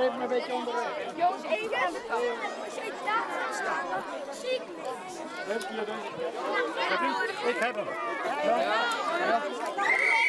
Geef me een beetje onderweg. Jongens, even aan de kant. Als je daar gaat staan, dan zie ik niks. Ik heb hem. Ja. Ja.